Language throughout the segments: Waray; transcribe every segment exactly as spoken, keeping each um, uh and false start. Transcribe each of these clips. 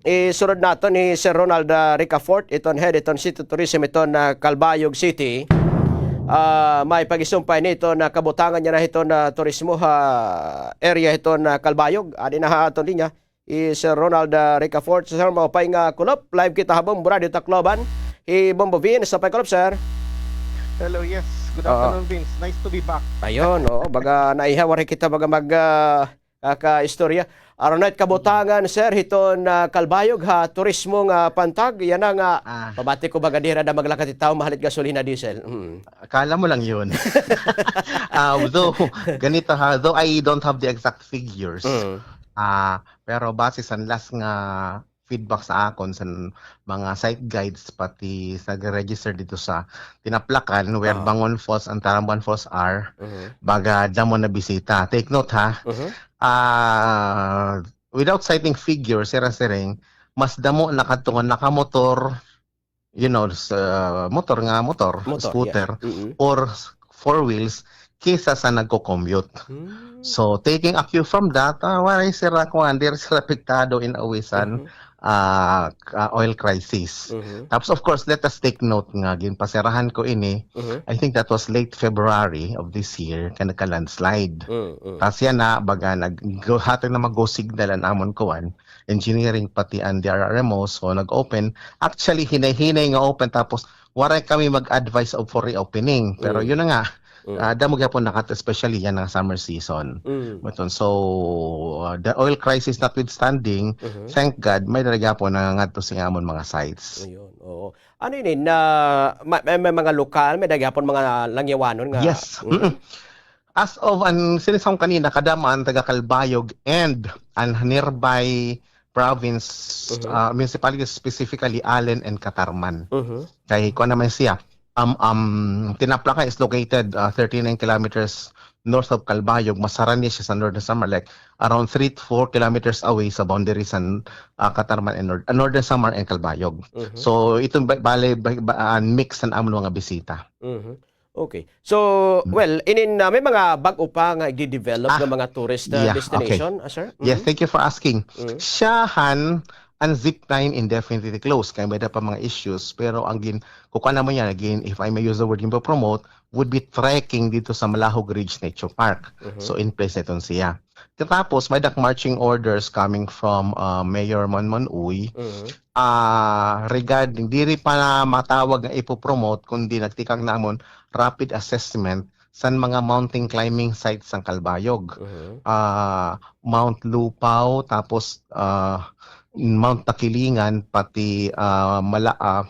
isunod naton hi Sir Ronald, ah, Ricafort, iton head iton City Tourism iton, ah, Calbayog City. Ah, may pag-isumpay ni iton, ah, kabutangan niya na hiton, ah, turismo ha area hiton, ah, Calbayog. Adi na ha aton linya hi Sir Ronald, ah, Ricafort. Sir, maupay nga kulop. Live kita ha Bombo Radio Tacloban. Hi Bombo Vince, maupay kulop, sir. Hello, yes. Good afternoon, Vince. Nice to be back. Ayun, oo. Baga naiha, waray kita baga mag, ah, ah, kaistorya. Aron na it kabutangan, sir, hiton, ah, Calbayog ha turismo nga pantag. Yana nga, pamati ko baga diri na maglakat it tawo, mahal it gasolina, diesel. Mm. Akala mo lang yun. Ah, though, ganito ha, though I don't have the exact figures, ah, pero base sa last nga feedback sa akon sa mga site guides, pati sa nagre-register dito sa Tinaplacan, where Bangon Falls and Taramban Falls are, baga damo na bisita. Take note, ha. Ah, without citing figures, sira siring, mas damo na kadto nga nakamotor, you know, sa motor nga motor, scooter, or four wheels, kaysa sa nagko-commute. So, taking a cue from that, ah, waray sira kuan, diri sira apektado in a way san, ah, ah, oil crisis. Tapos, of course, let us take note nga ginpasirahan ko ini, I think that was late February of this year, kay nagka-landslide. Tas yana, baga, nag-, go, hatag na mag-go signal an amon kuan, engineering pati an D R R M O, so nag-open. Actually, hinay-hinay nga open, tapos waray kami mag-advise of for reopening. Pero yun na nga, ah, damo gyapon nakat-, especially yana nga summer season. But, so, ah, the oil crisis notwithstanding, thank God, may dara gyapon nangangadto sa amon mga sites. Ayun, oo. Ano ini, na, ma-, may, may mga lokal, may dara gyapon mga langyawanon nga. Yes. As of an, siring sa akon kanina, kadamo an taga Calbayog and an nearby province, ah, municipalities, specifically Alen and Catarman. Kay kuan naman siya, um, um, Tinaplacan is located, ah, thirty-nine kilometers north of Calbayog. Masara niya siya sa Northern Samar, like, around three to four kilometers away sa boundary sa, ah, Catarman and Nord-, ah, Northern Samar and Calbayog. So, iton ba-, bale, ba-, ba-, ah, mix an amon mga bisita. Okay. So, well, inin, ah, may mga bag-o pa nga igde-develop nga mga tourist, ah, destination, ah, sir? Yes, thank you for asking. Siyahan, an zip line indefinitely closed. Kay may-ada pa mga issues, pero ang gin-, kukuan naman yan, again, if I may use the word, ginpo-promote, would be trekking dito sa Malahog Ridge Nature Park. So, in place na iton siya. Katapos, may-ada ak marching orders coming from, ah, Mayor Monmon Uy, ah, regarding, diri pa na matawag nga ipo-promote, kundi nagtikang namon rapid assessment san mga mountain climbing sites sang Calbayog. Ah, Mount Lupao, tapos, ah, Mount Takilingan, pati, ah, Mala-, ah,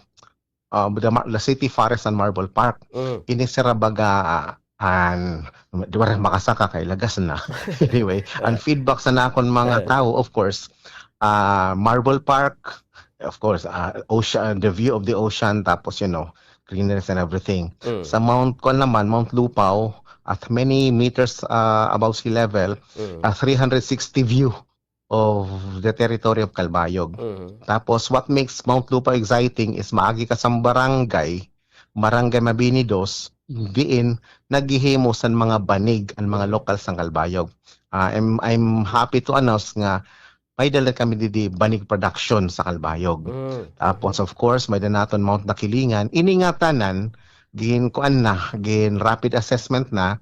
ah, the Ma-, the City Forest and Marble Park. Ini sira baga, ah, an, di ba, makasaka kay lagas na. Anyway, an feedback sa nakon mga tawo, of course, ah, Marble Park, of course, ah, ocean, the view of the ocean, tapos, you know, greenness and everything. Sa Mount, kuan naman, Mount Lupao, at many meters, ah, above sea level, a three hundred sixty view of the territory of Calbayog. Tapos, what makes Mount Lupao exciting is maagi ka sa barangay, Barangay Mabini Dos, diin naghihimo san mga banig an mga local sang Calbayog. Ah, I'm, I'm happy to announce nga may dala kami didi banig production sa Calbayog. Tapos, of course, may-ada naton Mount Nakilingan. Ini nga tanan, gin-kuan na, gin-rapid assessment na,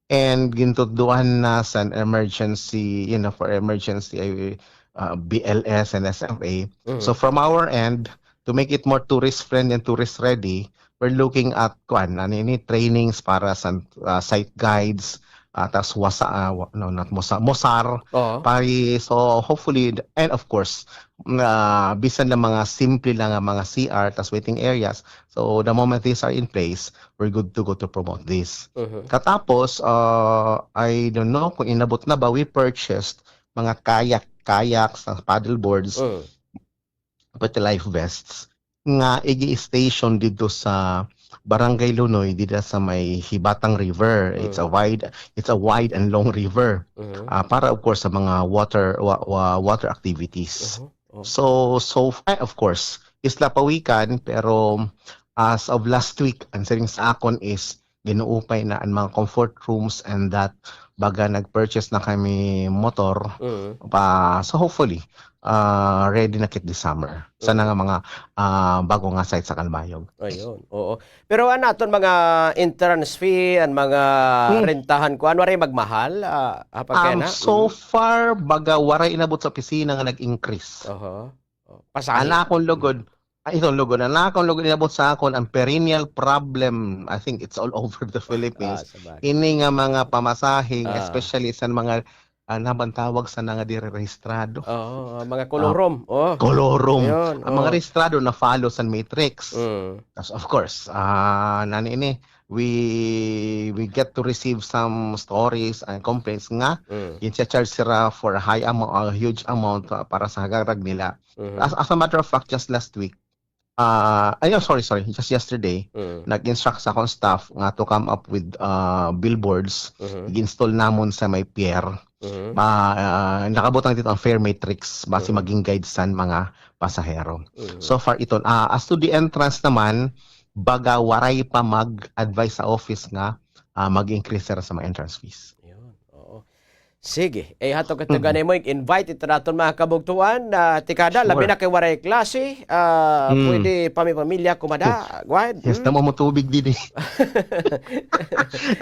and gintutdoan na san emergency, you know, for emergency, uh, B L S and S F A. So from our end, to make it more tourist friendly and tourist ready, we're looking at, kuan, ano ini, trainings para sa, uh, site guides, uh, tas wasa-, uh, wa-, no, not mosa-, mosar, pari. So hopefully, and of course, uh, bisan na mga simple lang nga mga C R, tas waiting areas. So the moment these are in place, we're good to go to promote this. Katapos, uh, I don't know kung inabot na ba, we purchased mga kayak, kayaks, uh, paddle boards, pati life vests, nga igi-station didto sa Barangay Lunoy, dida sa may Hibatang River. It's a wide, it's a wide and long river. Ah, para, of course, sa mga water, wa-, wa-, water activities. So, so, eh, of course, Isla Pawikan, pero as of last week, ang siring sa akon is ginuupay na an mga comfort rooms and that, baga nag-purchase na kami motor. Mm. Pa, so hopefully, ah, ready na kit this summer. Sa Mm. nga mga, ah, bago nga site sa Calbayog. Ayun, oo. Pero an aton mga entrance fee, an mga Hmm. rentahan, kuan, waray magmahal, ah, ha, Um, pagkayana? so Mm. far, baga waray inabot sa opisina nga nag-increase. Oho. Oh, pasahe. An akon lugod, Mm. ay, iton lugod, an akon lugod inabot sa akon, an perennial problem, I think it's all over the Philippines. Ah, sabagay. Ini nga mga pamasahe, Ah. especially sa mga, ah, naman tawag sa mga diri rehistrado. Oo, ah, mga Ah, kolorum. Oh. kolorum. Ayun, Ang mga oh. rehistrado na follow sa matrix. Mm. As of course, ah, nani ini, we, we get to receive some stories and complaints nga Mm. gin-charge sila for a high amount, a huge amount, ah, para sa hagarag nila. Mhm. As, as a matter of fact, just last week, ah, ay, no, sorry, sorry, just yesterday, Mm. nag-instruct sa akon staff nga to come up with, ah, billboards, Mhm. i-install namon sa may pier. Mhm. Ah, ah, nakabutang dito ang fare matrix, basi Mhm. maging guide san mga pasahero. Mhm. So far, ito. Ah, as to the entrance naman, baga waray pa mag-advise sa office nga, ah, mag-increase sila sa mga entrance fees. Yun, oo. Sige, eh, hato ka Mm. gani mo, invite ito naton mga kabugtuan, ah, tikada, labi Sure. na kay waray klase, ah, Mm. pwede pami-pamilya, kumada, Oh, go ahead. yes, Mm. damo mo tubig didi.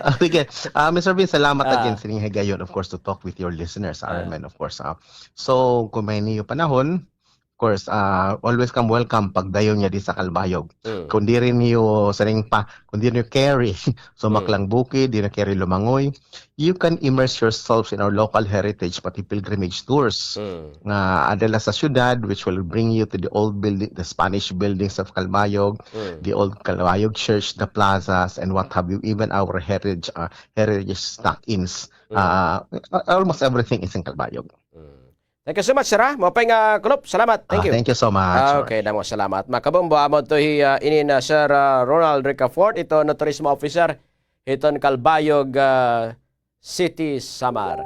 Ah, sige. Ah, Mister Vince, salamat Ah. again sa inyong higayon, of course, to talk with your listeners, Ah. R M N, of course, ah. So, kung may niyo panahon, of course, ah, always come welcome pagdayon niya di sa Calbayog. Mm. Kung diri niyo siring pa, kung diri niyo carry, so Mm. Maklang Bukid, diri niyo carry Lumangoy, you can immerse yourselves in our local heritage, pati pilgrimage tours. Mm. Nga adala sa syudad, which will bring you to the old building, the Spanish buildings of Calbayog, Mm. the old Calbayog Church, the plazas, and what have you, even our heritage, ah, heritage stock inns. Mm. Ah, almost everything is in Calbayog. Mm. Thank you so much, sir, ha? Maupay nga kulop. Salamat. Thank Ah, you. thank you so much. Ah, okay, damo salamat. Mga kabombo, amo to hi, ah, ini na Sir, ah, Ronald Ricafort, ito na tourism officer, hiton Calbayog, ah, City, Samar.